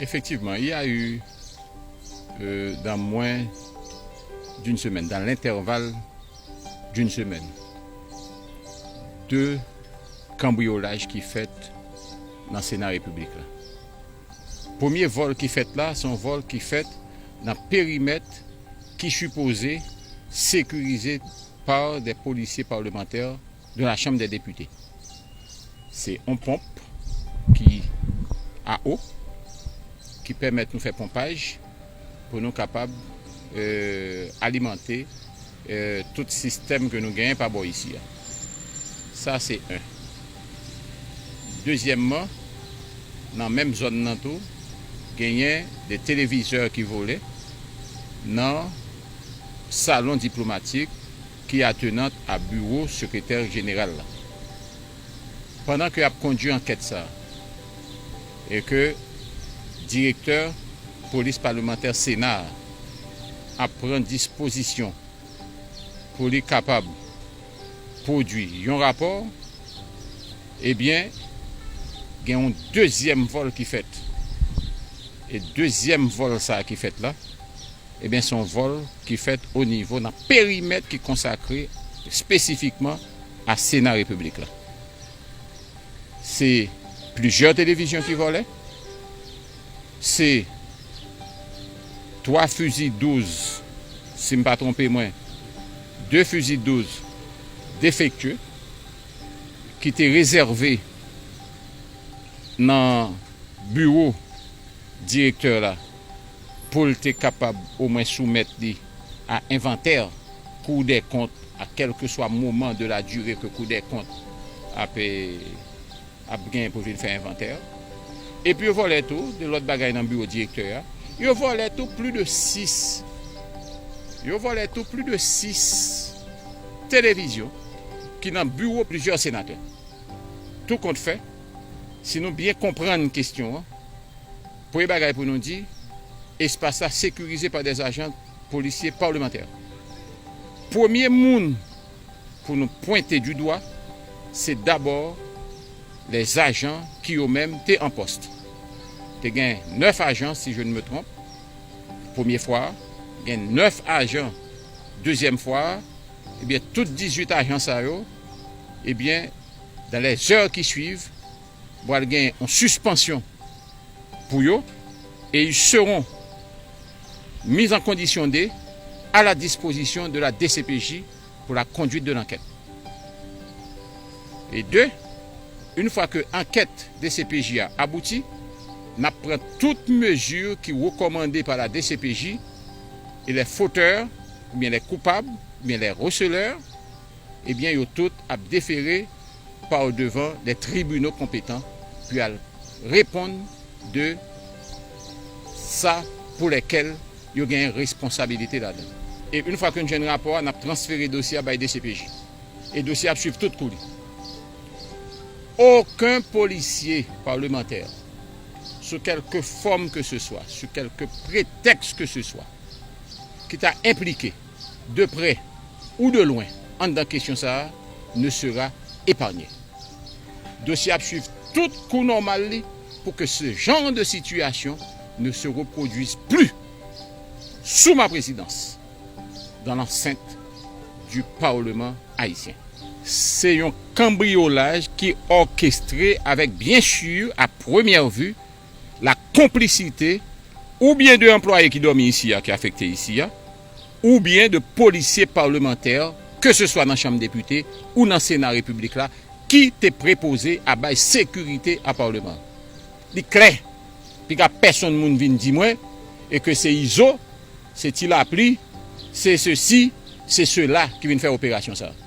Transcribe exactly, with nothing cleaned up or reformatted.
Effectivement, il y a eu, euh, dans moins d'une semaine, dans l'intervalle d'une semaine, de kanbriyolaj ki fèt nan Sena Repiblik la. Premye vòl ki fèt la, se yon vòl ki fèt nan perimèt ki sipoze sekirize par des policiers parlementaires de la Chambre des députés. Se yon ponp ki a o, ki pèmèt nou fè ponpaj pou nou kapab, euh, alimante, euh, tout sistèm ke nou genyen pa bò isi a. Sa se en. Dezyèmman, nan menm zòn nan tou, genyen de televizè ki vole nan salon diplomatik ki atenant a biwo sekretè jeneral la. Pandan ke y ap kondui ankèt sa a, e ke direktè polis palemantè Sena a ap pran dispozisyon pou li kapab pwodui yon rapò, ebyen, gen yon dezyèm vòl ki fèt. E dezyèm vòl sa a ki fèt la, ebyen, se yon vòl ki fèt o nivo nan perimèt ki konsakre espesifikman a Sena Repiblik la. Se plizyè televizyon ki vòlè, se twa fizi douz, si m pa twonpe mwen, de fizi douz defektye ki te rezève nan biwo direktè la pou l te kapab omwen soumèt li a envantè Cour des comptes, a kèlkeswa moman de la durée ke Cour des comptes ap, ap genyen pou vin fè envantè. Epi yo vòlè tou de lòt bagay nan biwo direktè a. Yo vòlè tou plis de sis, yo vòlè tou plis de sis televizyon ki nan biwo plizyè senatè. Tou kont fè, si nou byen konprann kesyon an, premye bagay pou nou di, espas la sekirize pa dè ajan polisye palemantè. Premye moun pou nou pwente du dwa, se dabò lèzajan ki yo menm te an pòs. Te gen nèf ajan, si je ne me trompe, premye fwa a, gen nèf ajan dezyèm fwa a, ebyen, tout dizuit ajan sa yo, ebyen, dans les heures qui suivent, pral gen yon sispansyon pou yo, et ils seront mis en condition de, à la disposition de la D C P J pour la conduite de l'enquête. Et deux, une fois que ankèt D C P J a abouti, n ap pran tout mezi ki rekòmande pa la D C P J, et les fauteurs, oubyen les coupables, oubyen les receleurs, ebyen, yo tout ap defere pa devan des tribunaux compétents pou al reponn de sa pou lèkèl yo gen responsabilite ladan. E yon fwa ke nou jwenn rapò a, n ap transfere dosye a bay D C P J. E dosye a ap swiv tout kou li. Okenn polisye palemantè, sou kèlke fòm ke se swa, sou kèlke pretèks ke se swa, ki ta enplike de prè ou de lwen anndan kesyon sa a, ne sera épargné. Dosye a ap swiv tout kou nòmal li pou ke ce genre de situation ne se reproduise plus sous ma présidence dans l'enceinte du Parlement haïtien. Se yon kanbriyolaj ki òkestre avèk, byen si, à première vue, la complicité oubyen de anplwaye ki dòmi isi a, ki afekte isi a, oubyen de polisye palemantè, ke se swa nan Chanm Depite ou nan Sena Repiblik la, ki te prepoze a bay sekirite a Palman. Li klè, piga pèsonn moun vin di mwen, e ke se Izo, se Ti Lapli, se sesi, se sela ki vin fè operasyon sa a.